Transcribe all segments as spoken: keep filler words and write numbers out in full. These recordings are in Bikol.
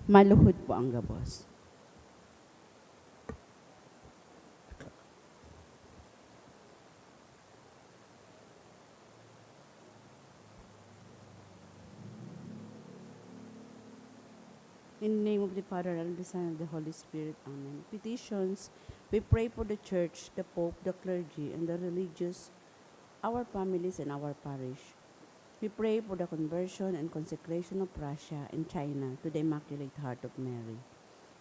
Maluhod po ang gabos. In the name of the Father, and of the Son, and of the Holy Spirit. Amen. Petitions. We pray for the Church, the Pope, the clergy, and the religious, our families, and our parish. We pray for the conversion and consecration of Russia and China to the Immaculate Heart of Mary.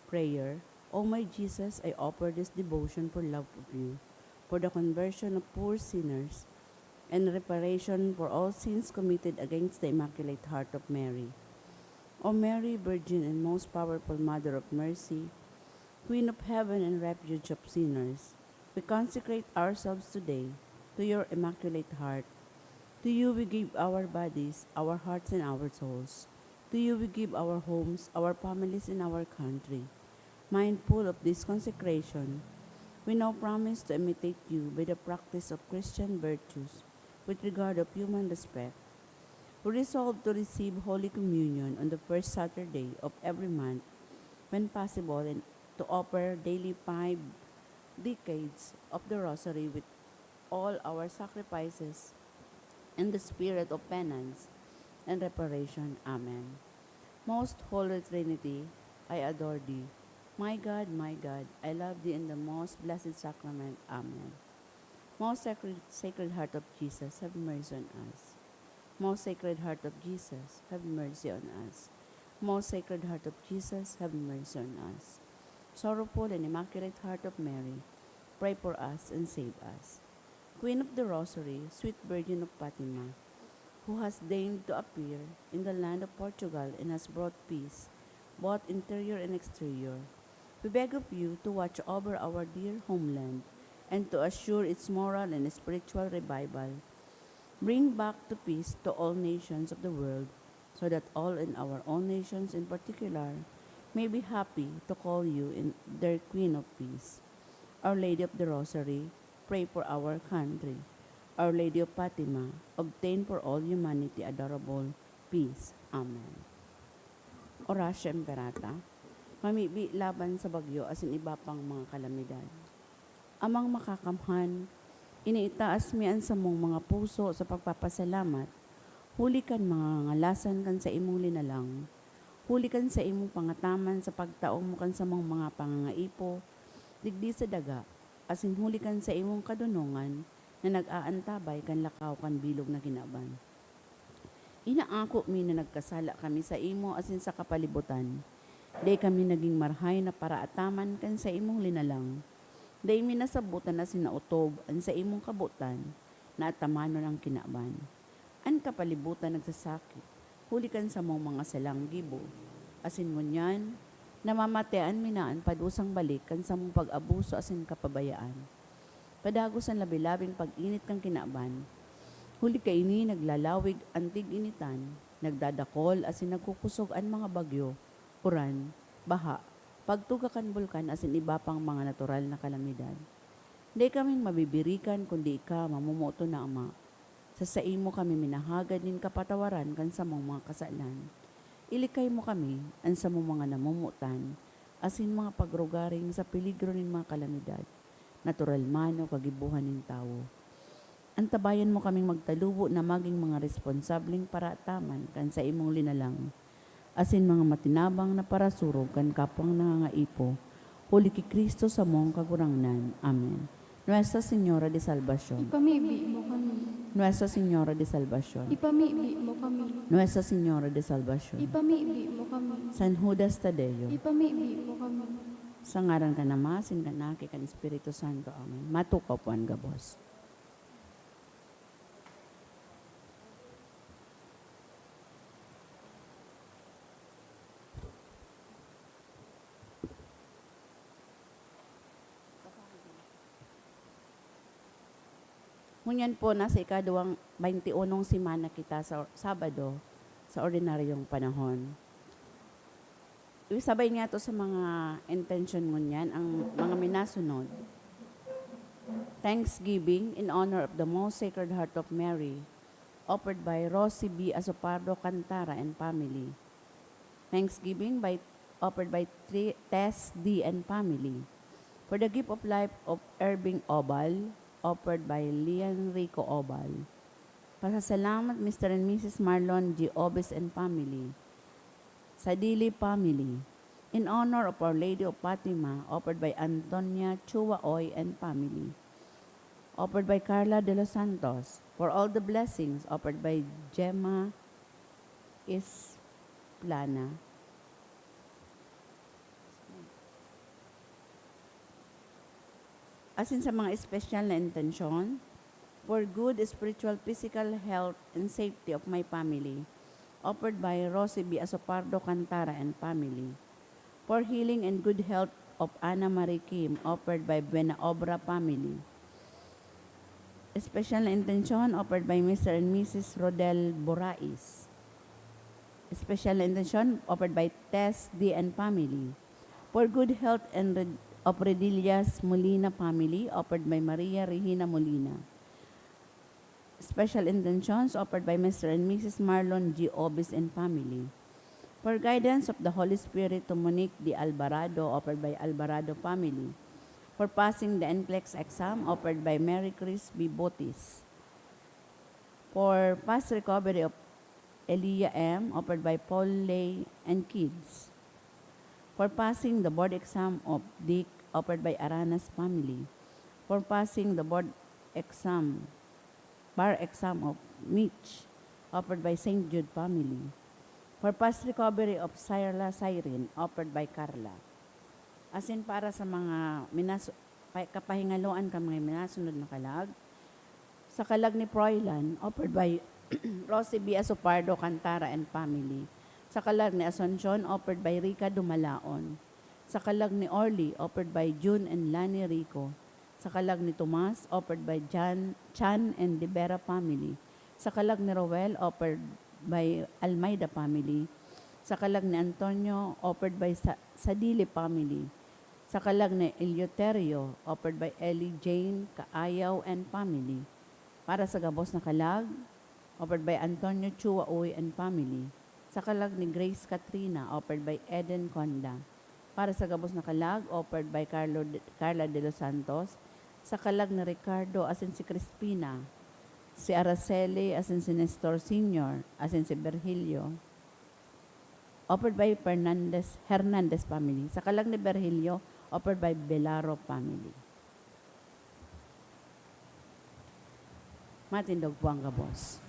Prayer. O my Jesus, I offer this devotion for love of you, for the conversion of poor sinners, and reparation for all sins committed against the Immaculate Heart of Mary. O Mary, Virgin and most powerful Mother of Mercy, Queen of Heaven and Refuge of sinners, we consecrate ourselves today to your Immaculate Heart. To you we give our bodies, our hearts, and our souls. To you we give our homes, our families, and our country. Mindful of this consecration, we now promise to imitate you by the practice of Christian virtues with regard of human respect. We resolve to receive Holy Communion on the first Saturday of every month, when possible, and to offer daily five decades of the Rosary with all our sacrifices in the spirit of penance and reparation. Amen. Most Holy Trinity, I adore thee. My God, my God, I love thee in the most blessed sacrament. Amen. Most Sacred, Sacred Heart of Jesus, have mercy on us. Most Sacred Heart of Jesus, have mercy on us. Most Sacred Heart of Jesus, have mercy on us. Sorrowful and Immaculate Heart of Mary, pray for us and save us. Queen of the Rosary, sweet Virgin of Fatima, who has deigned to appear in the land of Portugal and has brought peace, both interior and exterior, we beg of you to watch over our dear homeland and to assure its moral and spiritual revival. Bring back to peace to all nations of the world, so that all in our own nations in particular may be happy to call you in their Queen of Peace. Our Lady of the Rosary, pray for our country. Our Lady of Fatima, obtain for all humanity adorable peace. Amen. Oratio Imperata, mamibi laban sa bagyo asin iba pang mga kalamidad. Amang Makakamhan, iniitaas mi an samong mga puso sa pagpapasalamat huli kan mga ngangalasan kan saimong linalang, huli kan saimong pangataman sa pagtao mo kan samong mga pangangaipo digdi sa daga, asin huli kan saimong kadonongan na nag-aantabay kan lakaw kan bilog na kinaban. Inaako mi na nagkasala kami saimo asin sa kapalibotan. Dai kami nagin marahay na paraataman kan saimong linalang. Dai mi nasabotan asin naotob an saimong kabotan na atamanon an kinaban. An kapalibotan nagsasakit, huli kan samong mga salang gibo. Asin ngunyan, namamatean mi na an padusang balik kan samong pag-abuso asin kapabayaan. Padagos an labi-labing pag-init kan kinaban. Huli kaini, naglalawig an tig-initan, nagdadakol asin nagkukosog an mga bagyo, uran, baha, pagtuga kan bulkan asin iba pang mga natural na kalamidad. Dai kaming mabibirikan kundi ika, mamomoton na Ama. Sa saimo kami minahagad nin kapatawaran kan samong mga kasalan. Ilikay mo kami, an samong mga namomotan, asin mga pagrugaring sa peligro nin mga kalamidad, natural man o kagibohan nin tawo. Antabayan mo kaming magtalubo na magin mga responsableng paraataman kan saimong linalang, asin mga matinabang na parasurog kan kapwang nangangaipo, huli ki Cristo samong Kagurangnan. Amen. Nuestra Señora de Salvacion. Ipamibi mo kami. Nuestra Señora de Salvacion. Ipamibi mo kami. Nuestra Señora de Salvacion. Ipamibi mo kami. San Judas Tadeo. Ipamibi mo kami. Sa ngaran kan Ama, asin kan Aki, kan Espiritu Santo. Amen. Matukaw po an gabos. Ngunyan po, nasa ikaduwang baynti unong semana kita sa Sabado, sa ordinaryong panahon. Isabay niyato sa mga intensyon ngunyan ang mga minasunod. Thanksgiving in honor of the Most Sacred Heart of Mary, offered by Rosie B Asopardo Cantara and family. Thanksgiving by offered by Tri-, Tess D and family. For the gift of life of Irving Obal, offered by Lian Rico Obal. Pasasalamat, Mister and Missus Marlon G Obis and family. Sadili family. In honor of Our Lady of Fatima, offered by Antonia Chua Oy and family. Offered by Carla de los Santos. For all the blessings, offered by Gemma Isplana. Asin sa mga espesyal na intensyon, for good spiritual, physical health, and safety of my family, offered by Rosie B Asopardo Cantara and family. For healing and good health of Ana Marie Kim, offered by Buena Obra family. Special na intensyon, offered by Mister and Missus Rodel Borais. Special na intensyon, offered by Tess D and family. For good health and red-, of Redillas Molina family, offered by Maria Regina Molina. Special intentions offered by Mister and Missus Marlon G Obis and family. For guidance of the Holy Spirit to Monique D Alvarado, offered by Alvarado family. For passing the NCLEX exam, offered by Mary Chris B Botis. For fast recovery of Elia M, offered by Paul Lay and kids. For passing the board exam of Dick, offered by Aranas family. For passing the board exam, bar exam of Mitch, offered by Saint Jude family. For fast recovery of Syla Siren, offered by Carla. Asin para sa mga minas-, pa-, kapahingaloan kan mga minasunod na kalag, sa kalag ni Froilan, offered by Rosie B Asopardo Cantara and family. Sa kalag ni Asuncion, offered by Rica Dumalaon. Sa kalag ni Orly, offered by June and Lani Rico. Sa kalag ni Tomas, offered by Jan, Chan and De Vera family. Sa kalag ni Roel, offered by Almeida family. Sa kalag ni Antonio, offered by Sa-, Sadili family. Sa kalag ni Eleuterio, offered by Ellie Jane Kaayaw and family. Para sa gabos na kalag, offered by Antonio Chua Uy and family. Sa kalag ni Grace Katrina, offered by Eden Conda. Para sa gabos na kalag, offered by Carlo de, Carla de los Santos. Sa kalag ni Ricardo asin si Crispina, si Araceli asin si Nestor Senior asin si Virgilio, offered by Fernandez, Hernandez family. Sa kalag ni Virgilio, offered by Belaro family. Matindog po ang gabos.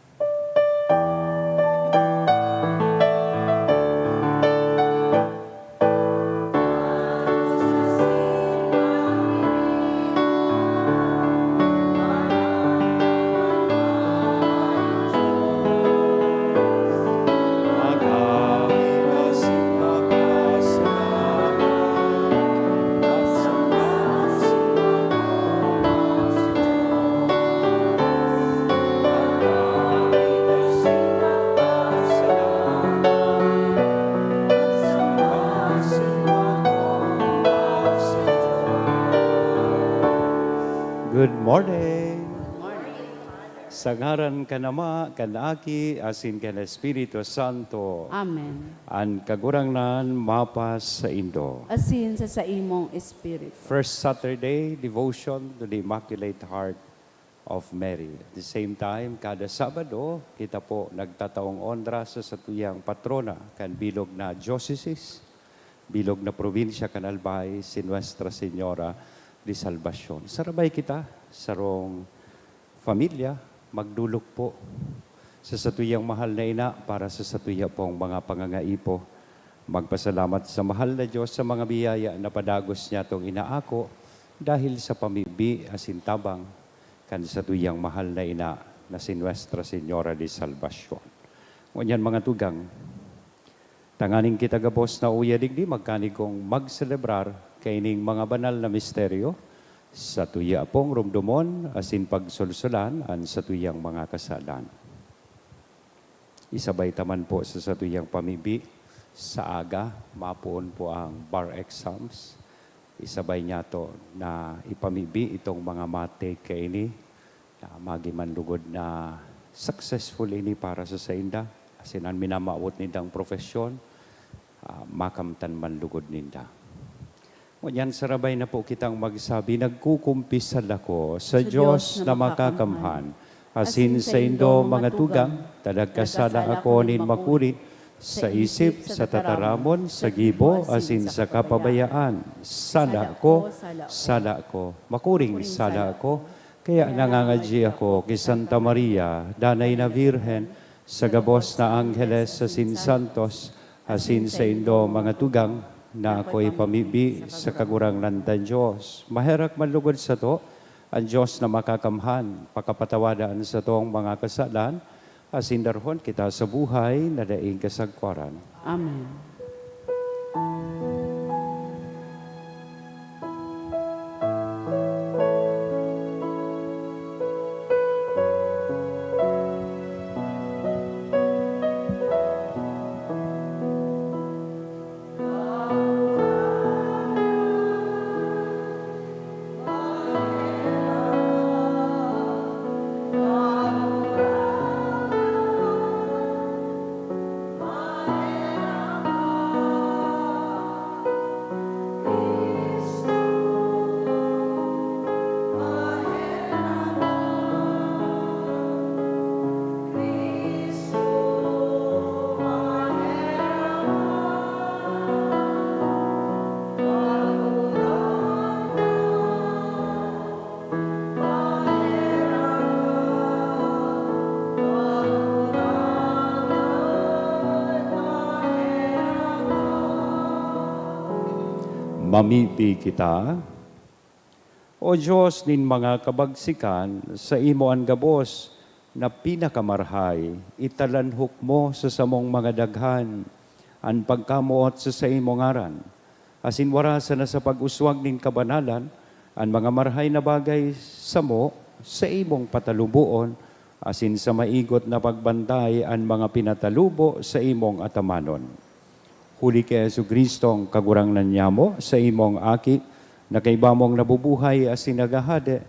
Good morning. Sa ngaran kan Ama, kan Aki, asin kan Espiritu Santo. Amen. An Kagurangnan mapasaindo. Asin sa saimong espiritu. First Saturday devotion to the Immaculate Heart of Mary. At the same time, kada Sabado, kita po nagtataong onra sa satuyang patrona kan bilog na diocese, bilog na probinsya kan Albay, si Nuestra Señora de Salvacion. Sarabay kita, sarong pamilya, magdolok po sa satuyang mahal na ina para sa satuya pong mga pangangaipo. Magpasalamat sa mahal na Diyos sa mga biyaya na padagos niya tong inaako dahil sa pamibi asin tabang kan satuyang mahal na ina na si Nuestra Señora de Salvacion. Ngunyan, mga tugang, tanganing kita gabos na uya digdi, magkanigong magselebrar kaining mga banal na misteryo, satuya pong rumdomon asin pagsulsulan an satuyang mga kasalan. Isabay ta man po sa satuyang pamibi, sa aga, mapoon po ang bar exams. Isabay niyato na ipamibi itong mga matake kaini, na magi man lugod na successful ini para sa sainda, asin an minamawot nindang profesyon, ah, makamtan man lugod ninda. Ngunyan, sarabay na po kitang magsabi, "Nagkukumpisal ako sa Sa Diyos Diyos na na makakamhan, makakamhan, asin asin saindo, saindo, mga mga tugang, tugang, ta nagkasala nagkasala ako ako nin nin makulit, makulit, sa sa isip, isip, sa sa tataramon, tataramon, sa sa gibo, gibo, asin asin sa sa kapabayaan. kapabayaan. Sala Sala ko, ko, sala ko. Sala ko. Makuring Makuring sala sala ko. ko. Kaya Kaya nangangadyi nangangadyi ako ako ki ki Santa Santa Maria, Maria, Danay na Birhen, sa gabos na angheles asin santos, asin saindo mga tugang, na ako'y pamibi sa Kagurangnan tang Dios. Maherak man lugod sato an Dios na makakamhan, pakapatawada an satong mga kasalan, asin darhon kita sa buhay na daing kasagkoran. Amen. Mamibi kita. O Dios nin mga kabagsikan, saimo an gabos na pinakamarahay, italanhok mo sa samong mga daghan an pagkamoot sa saimong ngaran, asin warasan na sa pag-uswag nin kabanalan an mga marahay na bagay samo saimong pataluboon, asin sa maigot na pagbantay an mga pinatalubo saimong atamanon. Huli ki Jesu-Cristong Kagurangnan nyamo, saimong Aki, na kaiba mong nabubuhay asin naghahade,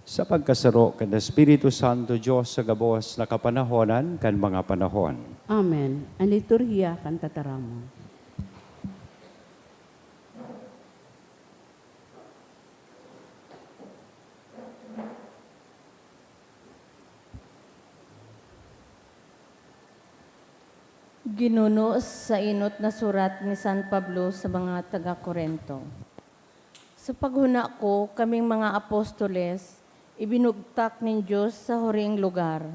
sa pagkasaro kan Espiritu Santo, Dios sa gabos na kapanahonan kan mga panahon. Amen. An liturhiya kan tataramon. Ginuno sa enot na surat ni San Pablo sa mga taga Corinto. Sa paghona ko, kaming mga apostoles, ibinugtak nin Dios sa huring lugar,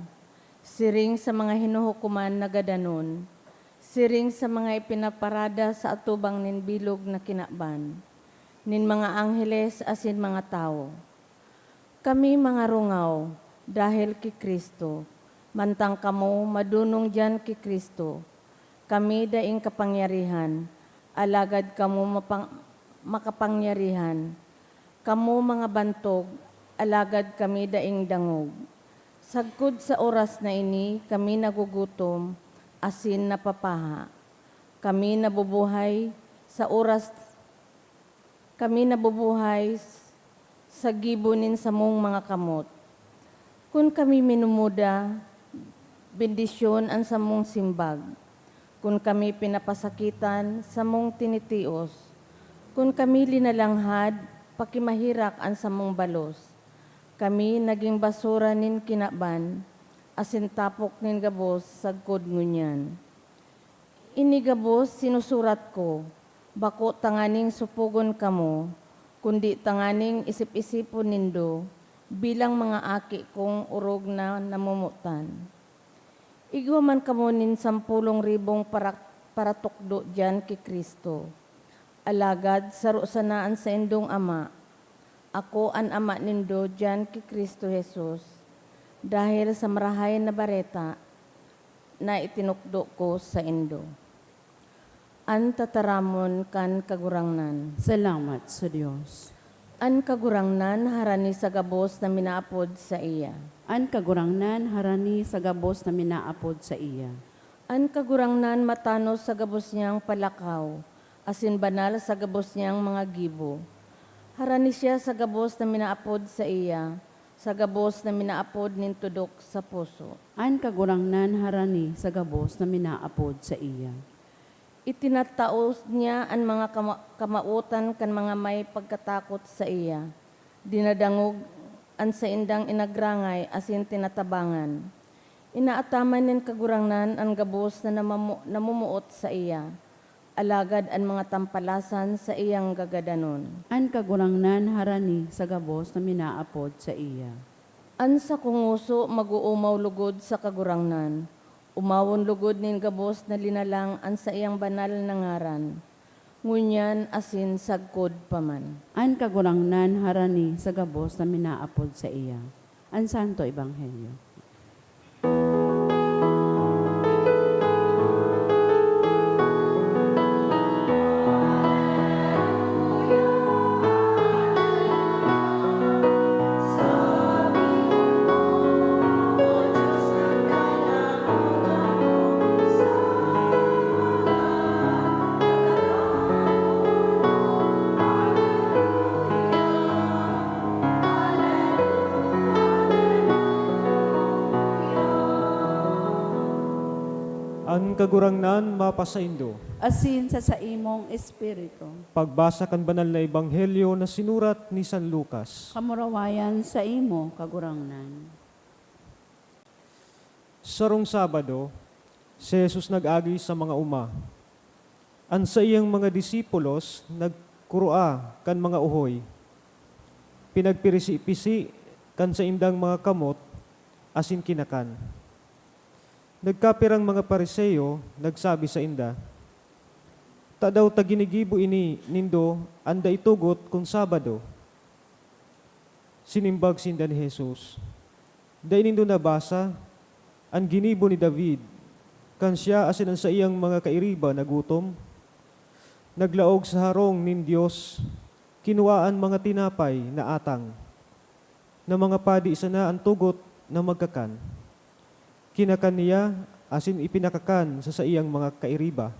siring sa mga hinuhukoman na gadanon, siring sa mga ipinaparada sa atubang nin bilog na kinaban, nin mga angheles asin mga tawo. Kami mga rungaw dahel ki Cristo, mantang kamo madonong diyan ki Cristo. Kami daing kapangyarihan, alagad kamo mapang-, makapangyarihan. Kamo mga bantog, alagad kami daing dangog. Sagkod sa oras na ini, kami nagugutom asin napapaha. Kami nabubuhay sa oras Kami nabubuhay s-, sa gibo nin samong mga kamot. Kun kami minumuda, bendisyon an samong simbag. Kun kami pinapasakitan, samong tinitios. Kun kami linalanghad, pakimaherak an samong balos. Kami nagin basura nin kinaban, asin tapok nin gabos sagkod ngunyan. Ini gabos sinusurat ko, bako tanganing supogon kamo, kundi tanganing isip-isipon nindo bilang mga aki kong orog na namomotan. Igwa man kamo nin sampolong ribong parak-, paratukdo diyan ki Cristo. Alagad saro sana an saindong Ama, ako an Ama nindo diyan ki Cristo Jesus, dahel sa Marahay na Bareta na itinukdo ko saindo. An tataramon kan Kagurangnan. Salamat sa Dios. An Kagurangnan harani sa gabos na minaapod saiya. An Kagurangnan harani sa gabos na minaapod saiya. An Kagurangnan matanos sa gabos niyang palakaw, asin banal sa gabos niyang mga gibo. Harani siya sa gabos na minaapod saiya, sa gabos na minaapod nin tudok sa puso. An Kagurangnan harani sa gabos na minaapod saiya. Itinatao niya an mga kama-, kamawotan kan mga may pagkatakot saiya. Dinadangog an saindang inagrangay asin tinatabangan. Inaataman nin Kagurangnan an gabos na namamo-, namomoot saiya, alagad an mga tampalasan saiyang gagadanon. An Kagurangnan harani sa gabos na minaapod saiya. An sakong ngoso mag-oomaw logod sa Kagurangnan. Omawon logod nin gabos na linalang an saiyang banal na ngaran, ngunyan asin sagkod pa man. An Kagurangnan harani sa gabos na minaapod saiya. An Santo Ebanghelyo. An Kagurangnan mapasaindo. Asin sa saimong espiritu. Pagbasa kan Banal na Ebanghelyo na sinurat ni San Lucas. Kamurawayan saimo, Kagurangnan. Sarong Sabado, si Jesus nag-agi sa mga oma. An saiyang mga disipulos nagkuroa kan mga uhoy, pinagpirisi-pisi kan saindang mga kamot asin kinakan. Nagkapirang mga Fariseo nagsabi sainda, "Tadaw ta ginigibo ini nindo an dai tugot kun Sabado?" Sinimbag sinda ni Jesus, "Dai nindo nabasa an ginibo ni David kan siya asin an saiyang mga kairiba nagutom? Naglaog sa harong nin Dios, kinua an mga tinapay na atang, na mga padi sana an tugot na magkakan. Kinakan niya asin ipinakakan sa saiyang mga kairiba.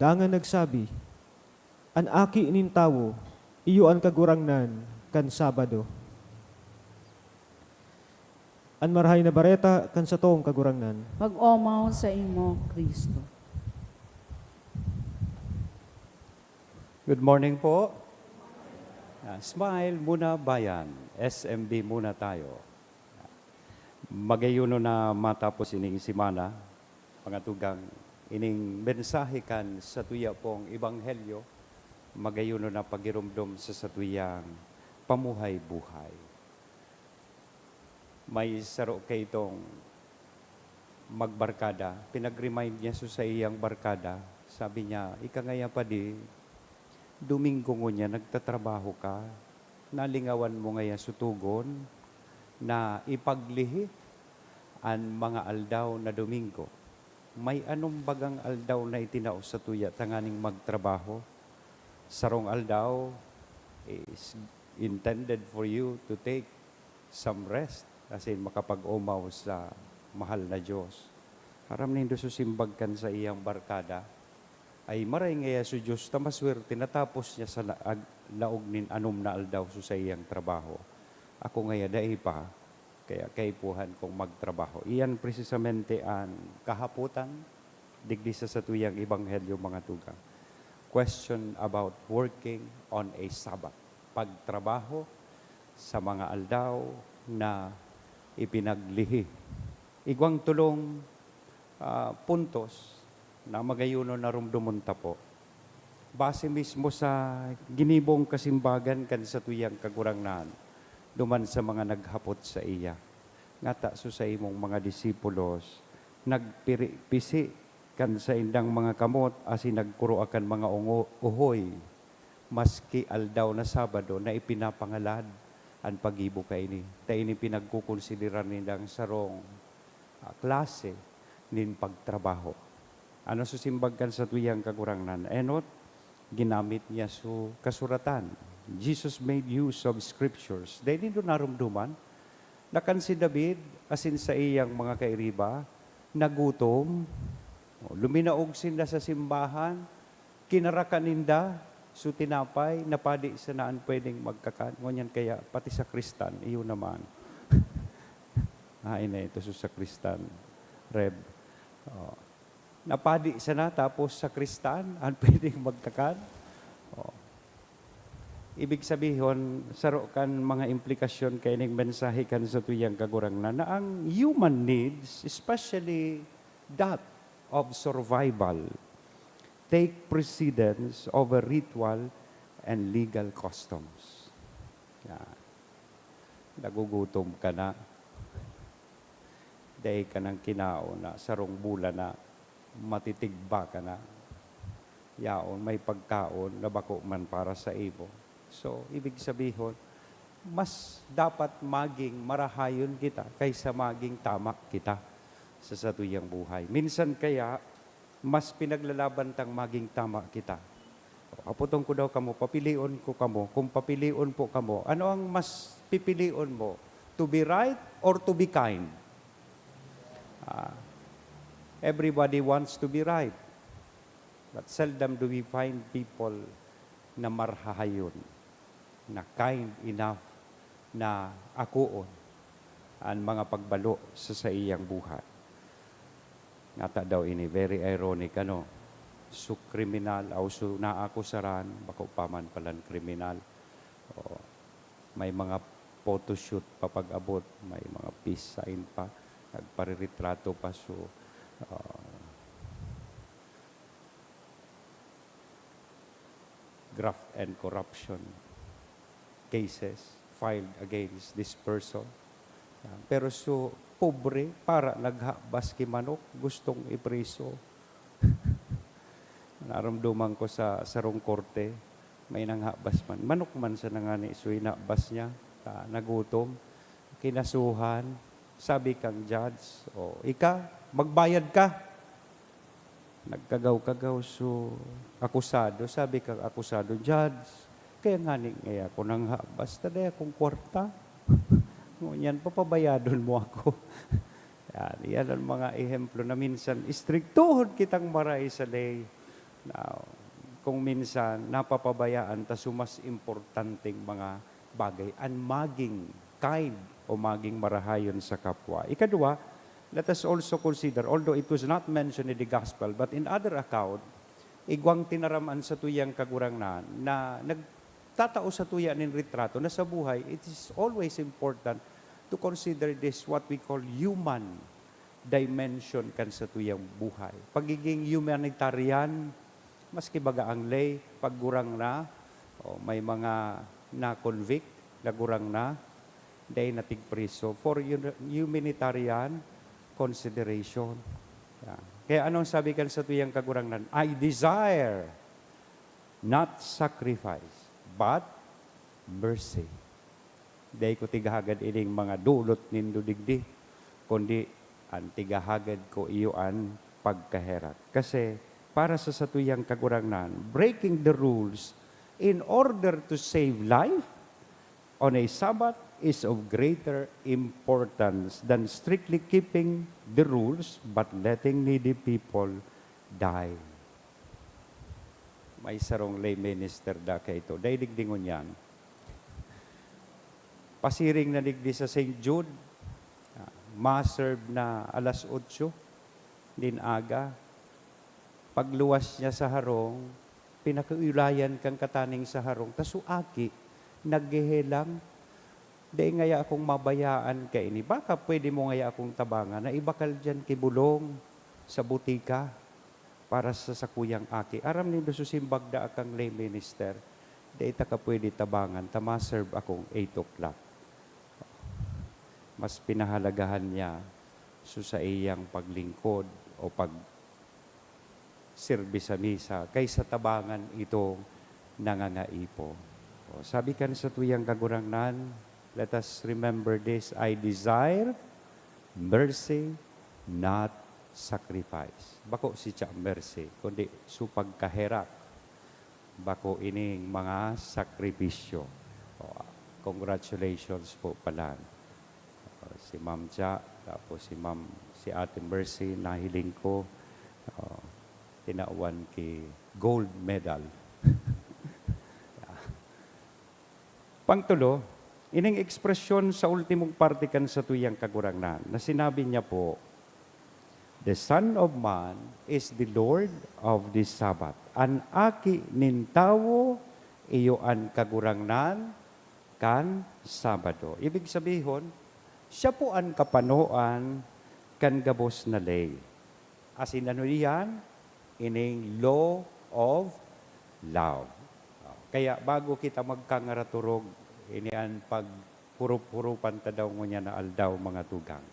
Dangan nagsabi, 'An Aki nin Tawo, iyo an Kagurangnan kan Sabado.'" An Marahay na Bareta kan satong Kagurangnan. Mag-omaw saimo, Cristo. Good morning po. Ah, smile muna, bayan. S M B muna tayo. Magayuno na matapos ining semana, mga tugang, ining mensahe kan satuya pong ebanghelyo, magayuno na pagiromdom sa satuyang pamuhay-buhay. May saro kaitong magbarkada, pinag-remind niya sa saiyang barkada, sabi niya, "Ika ngaya, padi, Domingo ngunyan nagtatrabaho ka, nalingawan mo ngaya sa togon na ipaglihi an mga aldaw na Domingo? May anom bagang aldaw na itinao satuya tanganing magtrabaho? Sarong aldaw is intended for you to take some rest, asin makapag-omaw sa mahal na Dios." Aram nindo, sa simbag kan saiyang barkada, ay maray ngaya sa Dios ta maswerte natapos niya sa la-, ag-, laog nin anom na aldaw sa saiyang trabaho. Ako ngaya dai pa, kaya kaipuhan kong magtrabaho. Iyan presisamente an kahapotan digdi sa satuyang ebanghelyo, mga tugang. Question about working on a Sabbath. Pagtrabaho sa mga aldaw na ipinaglihi. Igwang tolong, ah, puntos na magayunon na rumdomon ta po. Base mismo sa ginibong kasimbagan kan satuyang Kagurangnan, duman sa mga naghapot saiya. Ngata sa saimong mga disipulos, nagpiri-pisi kan saindang mga kamot asin nagkuroa kan mga ungo-, uhoy, maski aldaw na Sabado na ipinapangalad an paggibo kaini, ta ini pinagkokonsiderar nindang sarong, ah, klase nin pagtrabaho. Ano sa simbag kan satuyang Kagurangnan? Enot, ginamit niya su kasuratan. Jesus made use of scriptures. Dai nindo naromdoman na kan si David asin saiyang mga kairiba nagutom, o, luminaog sinda sa simbahan, kinarakan ninda su tinapay na padi sana an pwedeng magkakan. Ngunyan kaya, pati sakristan, iyo naman. Haen na ito su sakristan, Reb. O. na padi sana tapos sakristan an pwedeng magkakan? Oh. Ibig sabihon, saro kan mga implikasyon kaining mensahe kan satuyang Kagurangnan na ang human needs, especially that of survival, take precedence over ritual and legal customs. Yan. Nagugutom ka na. Dai ka nang kinaon na sarong bulan na, matitigba ka na. Yaon may pagkaon na bako man para sa imo. So, ibig sabihon, mas dapat maging marahayon kita kaysa maging tama kita sa satuyang buhay. Minsan kaya, mas pinaglalaban tang maging tama kita. Hapoton ko daw kamo, papilion ko kamo, kung papilion po kamo, ano ang mas pipilion mo? To be right or to be kind? Ah, everybody wants to be right. But seldom do we find people na marahayon, na kind enough na akoon an mga pagbalo sa saiyang buhay. Ngata daw ini, very ironic, ano? So kriminal, o so naakusaran, bako pa man palan kriminal. O, may mga photoshoot pa pag-abot, may mga peace sign pa, nagpariritrato pa, so, ah, graft and corruption cases filed against this person. Yan. Pero so, pobre, para naghabas ki manok, gustong ipriso. Naromdoman ko sa sarong korte, may nanghabas man. Manok man sana ngani, so inhabas niya, ta nagutom. Kinasuhan, sabi kang judge, "O, ika, magbayad ka." Nagkagaw-kagaw so akusado, sabi kang akusado, "Judge, kaya ngani ngaya ako nanghabas, ta dai akong kwarta. Ngunyan, papabayadon mo ako." Yan, yan ang mga ehemplo na minsan istriktohon kitang maray sa ley. Now, kung minsan napapabayaan ta so mas importanteng mga bagay, an maging kind o maging marahayon sa kapwa. Ikadua, let us also consider, although it was not mentioned in the gospel, but in other account, igwang tinaram an satuyang Kagurangnan na nagtatao satuya nin retrato na sa buhay, it is always important to consider this, what we call human dimension kan satuyang buhay. Pagiging humanitarian, maski baga ang ley, pag gurang na, o may mga na-convict na gurang na, dai na tigpriso for hu-, humanitarian consideration. Yan. Kaya anong sabi kan satuyang Kagurangnan? "I desire not sacrifice, but mercy." Dai ko tighahagad ining mga dolot nindo digdi, kundi an tighahagad ko iyo an pagkaherak. Kasi para sa satuyang Kagurangnan, breaking the rules in order to save life on a Sabbath is of greater importance than strictly keeping the rules but letting needy people die. May sarong lay minister da kaito. Dai digdi ngunyan. Pasiring na digdi sa Saint Jude. Ah, ma-serve na alas otso nin aga. Pagluwas niya sa harong, pinakiulayan kan kataning sa harong. Ta so aki, naghehelang, "Dai ngaya akong mabayaan kaini. Baka pwede mo ngaya akong tabangan na ibakal diyan ki Bulong sa butika para sa sakuyang aki." Aram nindo so simbag daa kang lay minister, "Dai taka pwede tabangan, ta ma-serve akong eight o'clock." Mas pinahalagahan niya so saiyang paglingkod o pag- sirbi sa misa kaysa tabangan itong nangangaipo. O, sabi kan satuyang Kagurangnan, let us remember this, "I desire mercy, not sacrifice." Bako siya mercy, kundi so pagkaherak. Bako ining mga sakripisyo. O, congratulations po pala. O, si Ma'am Cha, tapos si Ma'am, si Ate Mercy, nahiling ko, o, tinawan ki gold medal. Pangtulo, ining ekspresyon sa ultimong parte kan satuyang Kagurangnan, na sinabi niya po, "The Son of Man is the Lord of the Sabbath." An Aki nin Tawo iyo an Kagurangnan kan Sabado. Ibig sabihon, siya po an kapanoan kan gabos na ley. Asin ano iyan? Ining law of love. Kaya bago kita magkangaraturog, ini an paghurup-hurupan ta daw ngunyan na aldaw, mga tugang.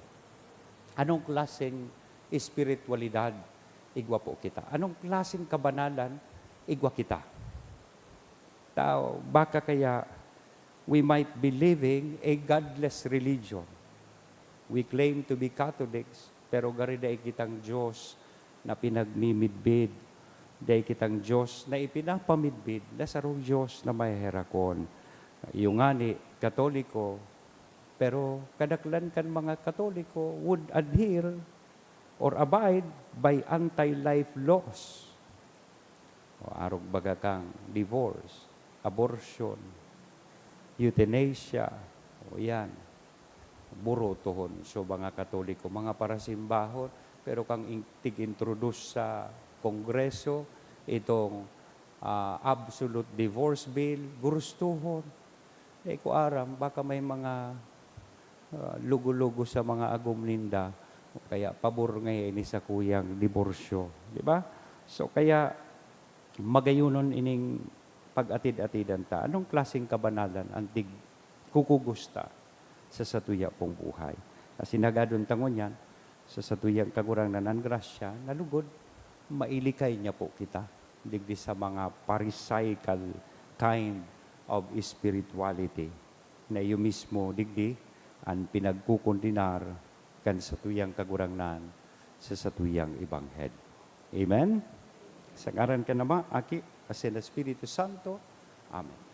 Anong klaseng espiritualidad igwa po kita? Anong klaseng kabanalan igwa kita? Tao, baka kaya we might be living a godless religion. We claim to be Catholics, pero gari dai kitang Diyos na pinagmimidbid. Dai kitang Diyos na ipinapamidbid na sarong Diyos na maheherakon. Iyo ngani, Katoliko, pero kadaklan kan mga Katoliko would adhere or abide by anti-life laws. O arog baga kang divorce, abortion, euthanasia, o yan, burotohon. So, mga Katoliko, mga parasimbahon, pero kang in-, tig-introduce sa Kongreso itong, ah, absolute divorce bill, gurustuhon. Dai ko aram, baka may mga, ah, lugo-lugo sa mga agom ninda, kaya pabor ngaya ini sa kuyang diborsyo, di ba? So, kaya magayunon ining pag-atid-atidan ta. Anong klaseng kabanalan an tigkukugos ta sa satuya pong buhay? Asin hagadon ta ngunyan, sa satuyang Kagurangnan an grasya, na lugod, mailikay niya po kita digdi sa mga Pharisaical kind of spirituality na iyo mismo digdi an pinagkokondenar kan satuyang Kagurangnan sa satuyang ebanghelyo. Amen? Sa ngaran kan Ama, Aki, asin Espiritu Santo. Amen.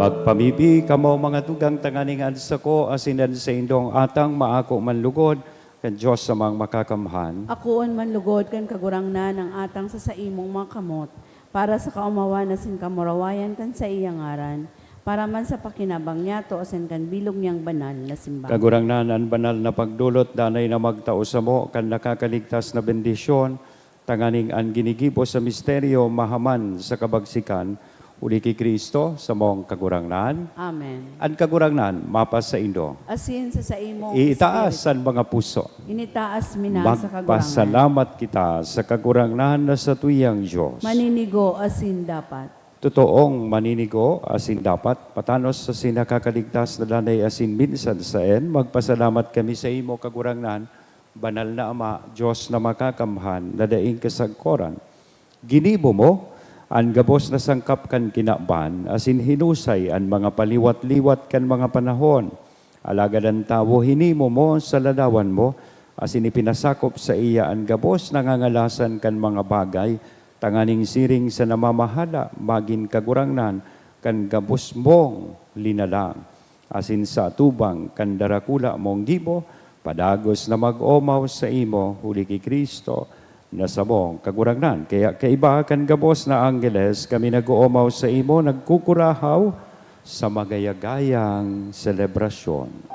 Magpamibi kamo, mga tugang, tanganing an sako asin an saindong atang maako man lugod kan Dios Amang Makakamhan. Akoon man lugod kan Kagurangnan ang atang sa saimong mga kamot, para sa kaomawan asin kamurawayan kan saiyang ngaran, para man sa pakinabang niyato asin kan bilog niyang banal na simbahan. Kagurangnan, an banal na pagdolot danay na magtao samo kan nakakaligtas na bendisyon, tanganing an ginigibo sa misteryo mahaman sa kabagsikan, huli ki Cristo, samong Kagurangnan. Amen. An Kagurangnan mapasaindo. Asin sa saimong Iitaas espiritu. An mga puso. Initaas mi na sa Kagurangnan. Magpasalamat kita sa Kagurangnan na satuyang Dios. Maninigo asin dapat. Totoong maninigo asin dapat, patanos sa sinakakaligtas na danay asin minsan saen, magpasalamat kami sa imo, Kagurangnan, Banal na Ama, Dios na Makakamhan, na daing kasagkoran. Ginibo mo an gabos na sangkap kan kinaban, asin hinusay an mga paliwat-liwat kan mga panahon. Alagad an tawo hinimo mo sa ladawan mo, asin ipinasakop saiya an gabos na ngangalasan kan mga bagay, tanganing siring sa namamahala magin kagurangnan kan gabos mong linalang. Asin sa atubang kan darakula mong gibo, padagos na mag-oomaw saimo, huli ki Cristo, na samong Kagurangnan. Kaya kaiba kan gabos na anggeles, kami nag-oomaw saimo, nagkukurahaw Sa magayagayang selebrasyon.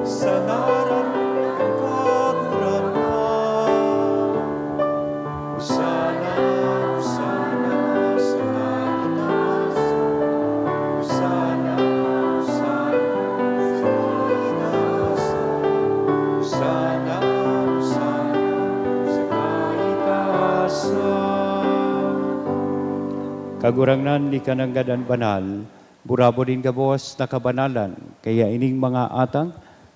Sa ngaran ng Kagurangnan. Hosanna, Hosanna, sa kaitaasan. Hosanna, Hosanna, sa kaitaasan. Hosanna, Hosanna, sa kaitaasan. Kagurangnan, ika nanggad an banal, burabod nin gabos na kabanalan. Kaya ining mga atang,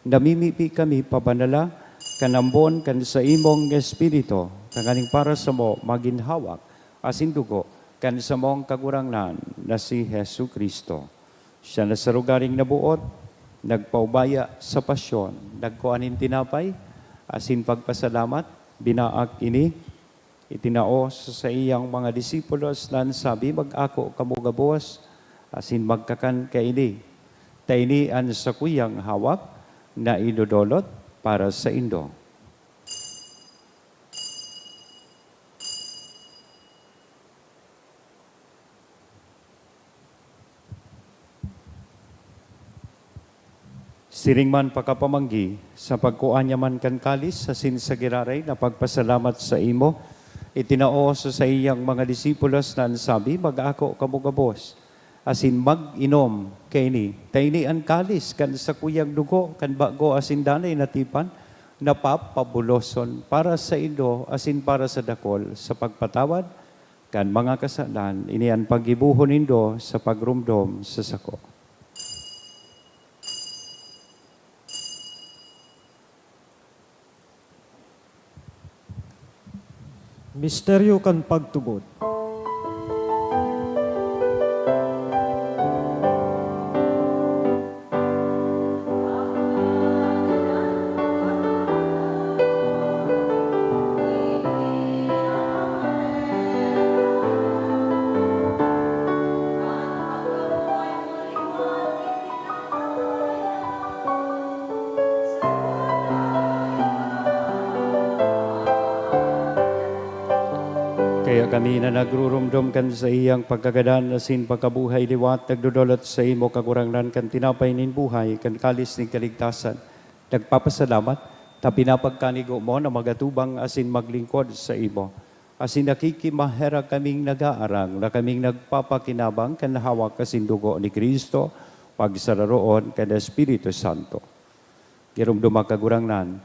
namimibi kami pabanala kan ambon kan saimong Espiritu, tanganing para samo magin hawak asin dugo kan samong Kagurangnan na si Jesu-Cristo. Siya na sa lugaring naboot, nagpaubaya sa pasyon, nagkua nin tinapay, asin pagpasalamat, binaak ini, itinao sa saiyang mga disipulos na an sabi, "Mag-ako kamo gabos, asin magkakan kaini. Ta ini an sakuyang hawak na idodolot para saindo." Siring man pakapamanggi, sa pagkua niya man kan kalis asin sa giraray na pagpasalamat saimo, itinao sa saiyang mga disipulos na an sabi, "Mag-ako kamo gabos, asin mag-inom kaini, ta ini an kalis kan sakuyang dugo kan bago asin danay na tipan, na papabuloson para saindo asin para sa dakol sa pagpatawad kan mga kasalan. Ini an paggibohon nindo sa pagromdom sa sako." Misteryo kan pagtubod. Kaya kami na nagruromdom kan saiyang pagkagadan asin pagkabuhay liwat, nagdodolot saimo, Kagurangnan, kan tinapay nin buhay, kan kalis nin kaligtasan. Nagpapasalamat ta pinapagkanigo mo na magatubang asin maglingkod saimo. Asin nakikimaherak kaming nag-aarang na kaming nagpapakinabang kan hawak asin dugo ni Cristo, pagsararoon kan Espiritu Santo. Giromdoma, Kagurangnan,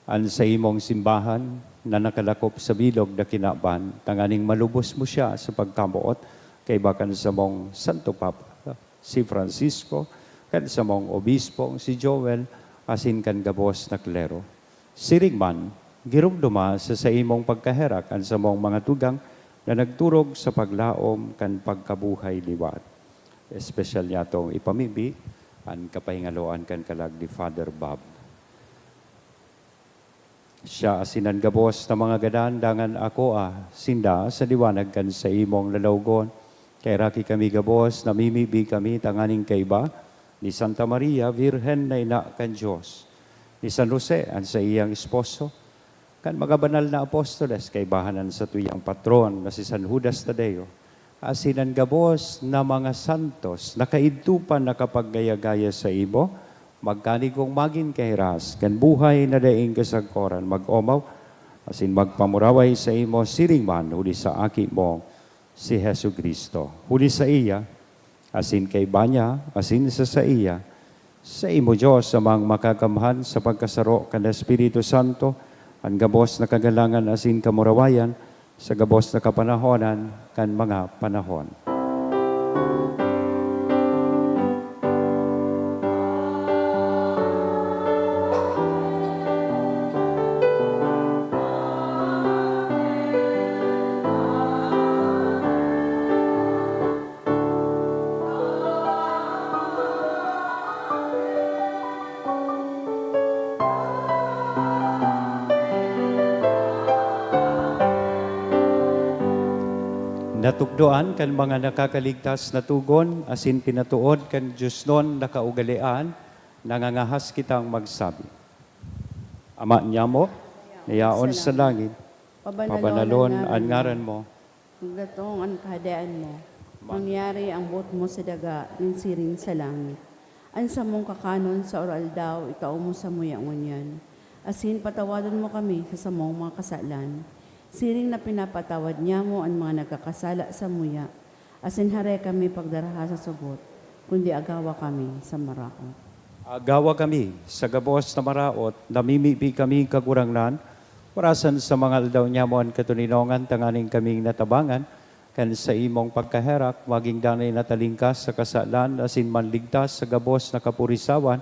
an saimong simbahan na nakalakop sa bilog na kinaban, tanganing malubos mo siya sa pagkamoot kaiba kan samong Santo Papa, si Francisco, kan samong obispong si Joel, asin kan gabos na klero. Siring man, giromdoma sa saimong pagkaherak an samong mga tugang na nagturog sa paglaom kan pagkabuhay liwat. Espesyal niyatong ipamibi an kapahingaloan kan kalag ni Father Bob. Siya asin an gabos na mga gadan dangan akoa sinda sa liwanag kan saimong lalawgon. Kaheraki kami gabos, namimibi kami tanganing kaiba ni Santa Maria, Birhen na ina kan Dios, ni San Jose, an saiyang esposo, kan mga banal na apostoles, kaibahan an satuyang patron na si San Judas Tadeo, asin an gabos na mga santos na kaidto pa nakapaggaya-gaya saimo, magkanigong magin kahiras kan buhay na daing kasagkoran, mag-omaw asin magpamuraway saimo siring man huli sa Aki mo, si Jesu-Cristo. Huli saiya, asin kaiba niya, asin sa saiya, saimo, Dios Amang Makakamhan, sa pagkasaro kan Espiritu Santo, an gabos na kagalangan asin kamurawayan, Sa gabos na kapanahonan kan mga panahon. Natukdoan kan mga nakakaligtas na togon asin pinatood kan diosnon na kaugalean, nangangahas kitang magsabi, Ama niamo, na yaon sa langit, pabanalon an ngaran mo. Magdatong an Kahadean mo. Mangyari an boot mo sa daga nin siring sa langit. An samong kakanon sa aroaldaw, itao mo samuya ngunyan. Asin patawadon mo kami sa samong mga kasalan, siring na pinapatawad niamo an mga nagkakasala samuya. Asin hare kami pagdaraha sa sugot, kundi agawa kami sa maraot. Agawa kami sa gabos na maraot, namimibi kami, Kagurangnan, orasan sa mga aldaw niamo an katoninongan, tanganing kaming natabangan kan saimong pagkaherak, maging danay na talingkas sa kasalan asin manligtas sa gabos na kapurisawan,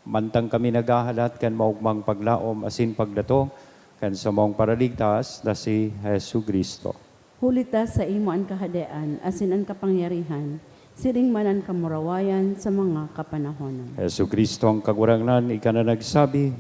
mantang kami naghahalat kan maogmang paglaom asin pagdatong kan samong Paraligtas na si Jesu-Cristo. Huli ta saimo an kahadean asin an kapangyarihan, siring man an kamurawayan sa mga kapanahonan. Jesu-Cristo, ang Kagurangnan, ika na nagsabi,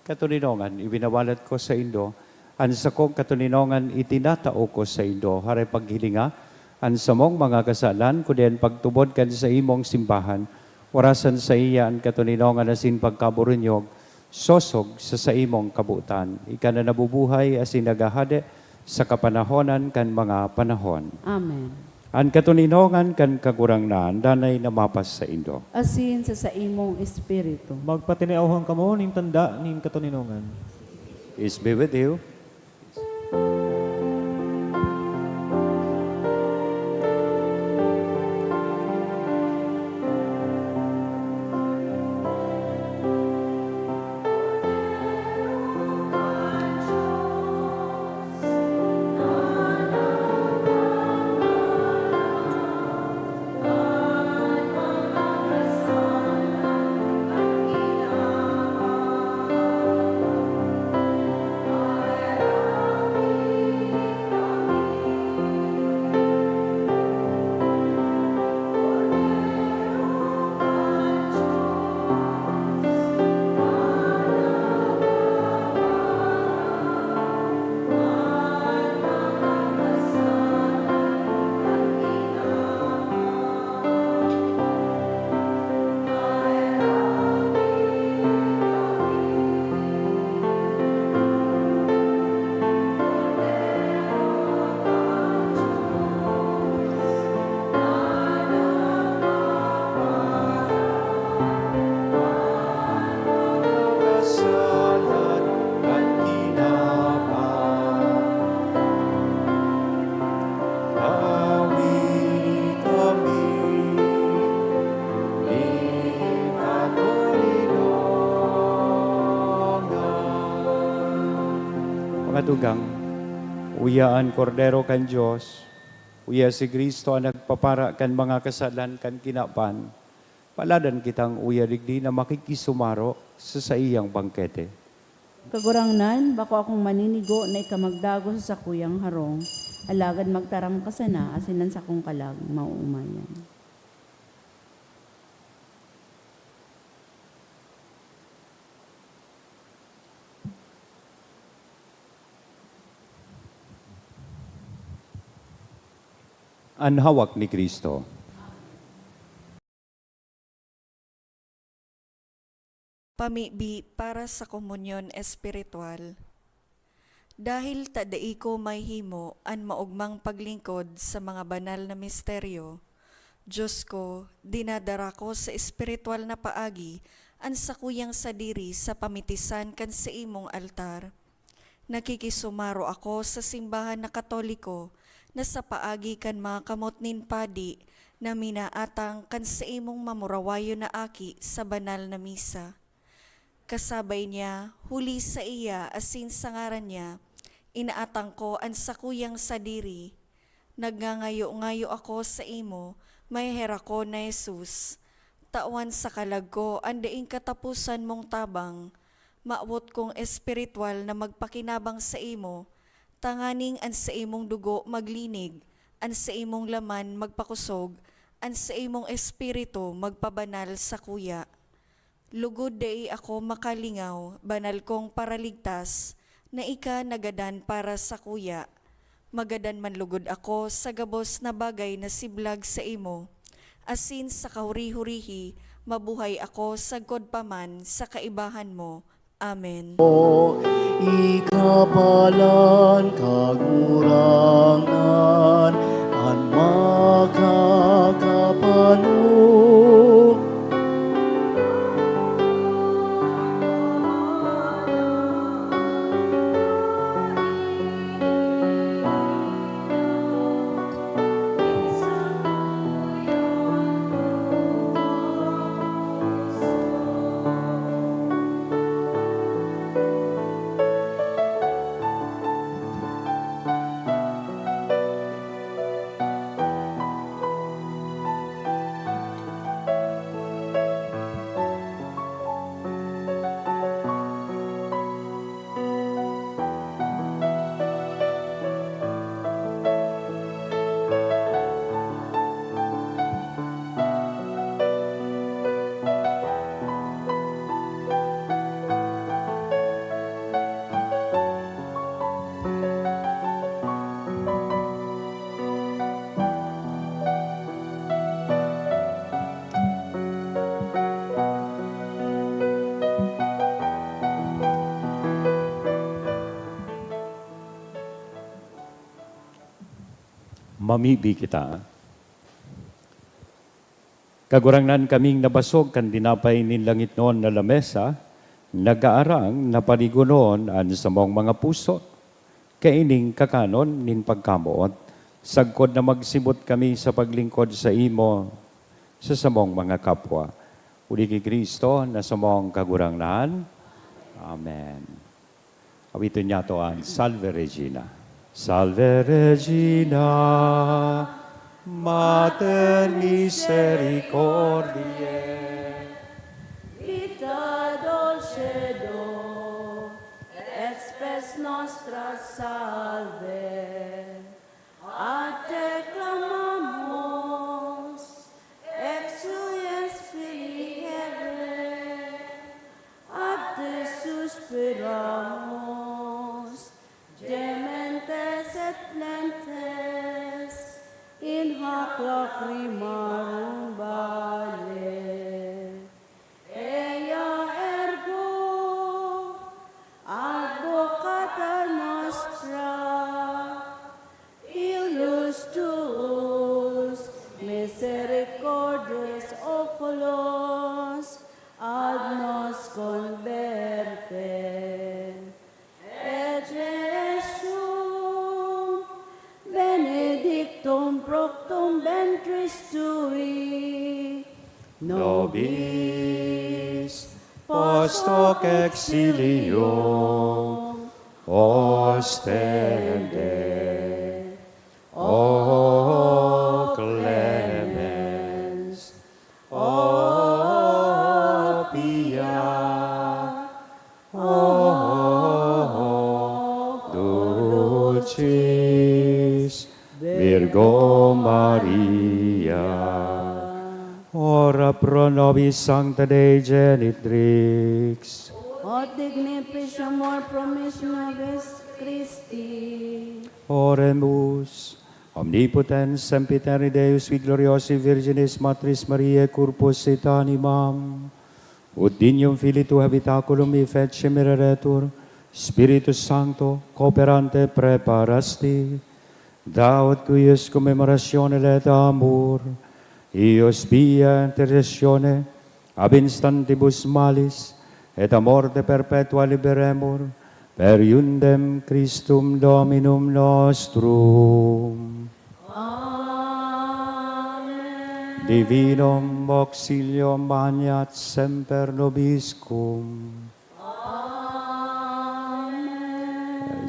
"Katoninongan, ibinawalat ko saindo, an sakong katoninongan itinatao ko saindo." Hare paghilinga an samong mga kasalan, kundi an pagtubod kan saimong simbahan, orasan saiya an katoninongan asin pagkaburunyog, sosog sa saimong kabotan. Ika na nabubuhay asin naghahade sa kapanahonan kan mga panahon. Amen. An katoninongan kan Kagurangnan danay na mapasaindo. Asin sa saimong espiritu. Magpatinauhan kamo nin tanda nin katoninongan. Peace be with you. Awi kami ni katoninongan. Mga tugang, uya an Kordero kan Dios, uya si Cristo an nagpapara kan mga kasalan kan kinaban. Paladan kitang uya digdi na makikisumaro sa saiyang bangkete. Kagurangnan, bako akong maninigo na ika magdagos sa sakuyang harong, alagad magtaram ka sana asin an sakong kalag maoomayan. An hawak ni Cristo. Pamibi para sa komunyon espiritual. Dahil ta dai ko mahimo an maogmang paglingkod sa mga banal na misteryo, Diyos ko, dinadara ko sa espiritual na paagi an sakuyang sadiri sa pamitisan kan saimong altar. Nakikisumaro ako sa simbahan na Katoliko na sa paagi kan mga kamot nin padi na minaatang kan saimong mamurawayon na aki sa banal na misa. Kasabay niya, huli saiya asin sa ngaran niya, inaatang ko an sakuyang sadiri. Nagngangayo-ngayo ako saimo, maheherak ko na Jesus. Tawan sa kalag ko an daing kataposan mong tabang. Mawot kong espiritual na magpakinabang saimo, tanganing an saimong dugo maglinig, an saimong laman magpakosog, an saimong espiritu magpabanal sakuya. Lugod dai ako makalingaw, banal kong Paraligtas, na ika nagadan para sakuya. Magadan man lugod ako sa gabos na bagay na siblag saimo, asin sa kahuri-hurihi mabuhay ako sagkod pa man sa kaibahan mo. Amen. Ika palan, Kagurangnan, an makakapano. Mamibi kita. Kagurangnan, kaming nabasog kan tinapay nin langitnon na lamesa, nagaarang na paligonon an samong mga puso, kaining kakanon nin pagkamoot, sagkod na magsibot kami sa paglingkod saimo sa samong mga kapwa. Huli ki Cristo na samong Kagurangnan. Amen. Awiton niyato an Salve Regina. Salve Regina, Mater Misericordiae. Vita dulcedo, et spes nostra salve. A te clamamos, exules filii Hevae, a te suspiramos, gementes et plentes in hac lacrimarum valle. Ea ergo, advocata nostra, ilus tuus, misericordes oculos, ad nos converte. Et Jesum, benedictum fructum ventris tui, nobis post hoc exilium ostende. O clemens, o pia, o dulcis Virgo Maria. Ora pro nobis Sancta Dei Genitrix. Ut dignificamur promissionibus Christi. Oremus. Omnipotens, sempiterni Deus, qui gloriosae Virginis Matris Mariae, corpus et animam, ut dignum Filii tuae habitaculum effici mereretur, Spiritus Sancto, cooperante, praeparasti, da ut cuius commemoratione laeta amor, eius via intercessione ab instantibus malis, et a morte perpetua liberemur, per eundem Christum Dominum nostrum. Amen. Divinum auxilium maneat semper nobiscum. Amen.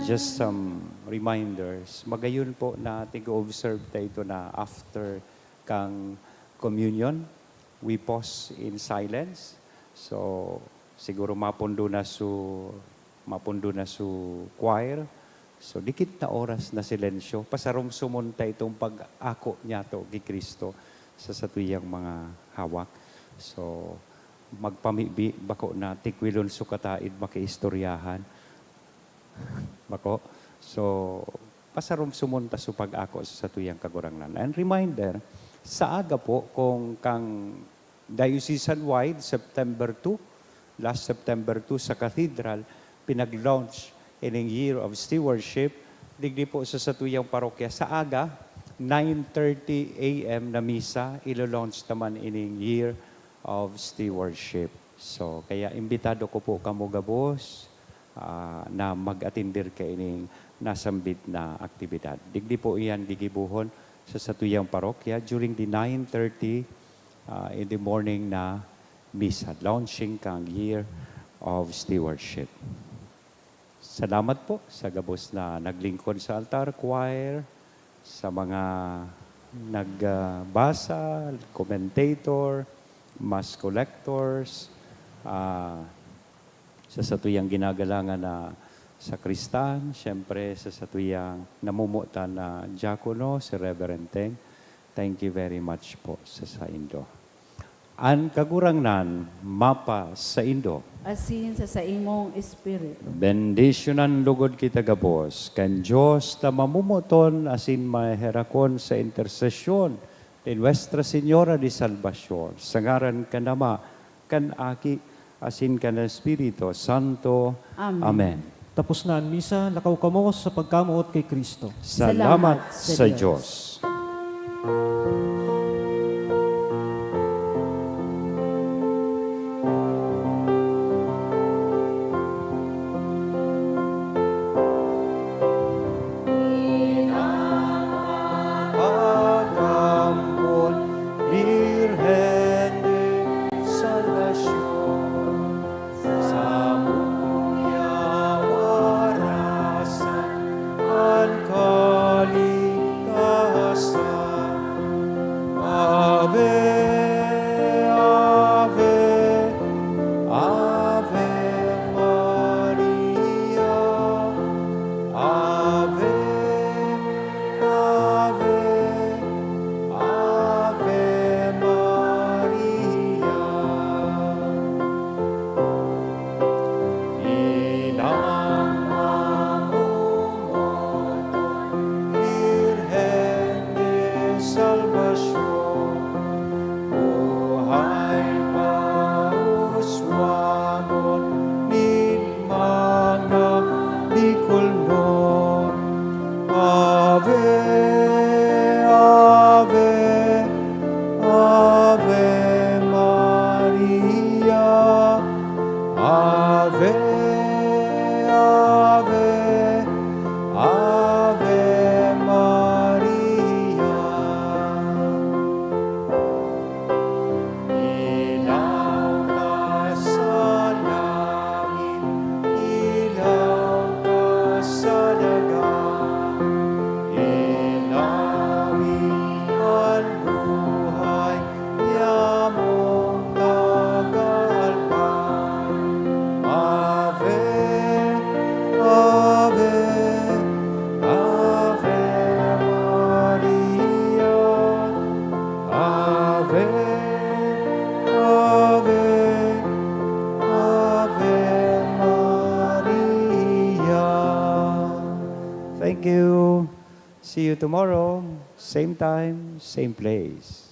Just some reminders. Magayon po na tig-observe ta ito na after kang communion, we pause in silence. So, siguro mapundo na su, mapundo na su choir. So, dikit na oras na silensyo. Pasaromsomon ta itong pag-ako niyato ki Cristo sa satuyang mga hawak. So, magpamibi, bako na tikwilon su kataid makiistoryahan. Bako. So, pasaromsomon ta su pag-ako sa satuyang Kagurangnan. And reminder, sa aga po, kung kang diocesan-wide, September two, last September two sa Cathedral, pinag-launch ining Year of Stewardship. Digdi po sa satuyang parokya, sa aga, nine thirty A M na misa, ilo-launch ta man ining Year of Stewardship. So, kaya imbitado ko po kamo gabos, ah, na mag-atender kaining nasambit na aktibidad. Digdi po iyan gigibohon sa satuyang parokya during the nine thirty, ah, in the morning na misa, launching kang Year of Stewardship. Salamat po sa gabos na naglingkod sa altar, choir, sa mga nagbasa, commentator, mass collectors, ah, sa satuyang ginagalangan na sakristan, siyempre sa satuyang namumutan na diakono, si Reverend Teng. Thank you very much po sa saindo. An Kagurangnan mapa saindo. Asin sa saimong espiritu. Bendisyonan lugod kita gabos kan Dios na mamumuton asin maheherakon sa intersesyon ni Nuestra Señora de Salvacion, sa ngaran kan Ama, kan Aki, asin kan Espiritu Santo. Amen. Amen. Tapos na an misa, lakaw kamo sa pagkamoot ki Cristo. Salamat Salamat sa sa Dios. Dios. Pagkamoot, Birhen de Salvacion, samuyang warasan an kaligtasan. Ave, Ave, Ave Maria, Ave, Ave, Ave Maria. Inang mamomoton, Birhen de Salvacion, buhay pauswagon nin mga bikolnon. Ave, Ave, Ave Maria, Ave, Ave, Ave Maria. Ilaw ka sa langit, ilaw ka sa daga, ilaw mi an buhay, yamong tagalpay. Ave, Ave, Ave Maria. Ave, Ave, Ave Maria. Thank you. See you tomorrow, same time, same place.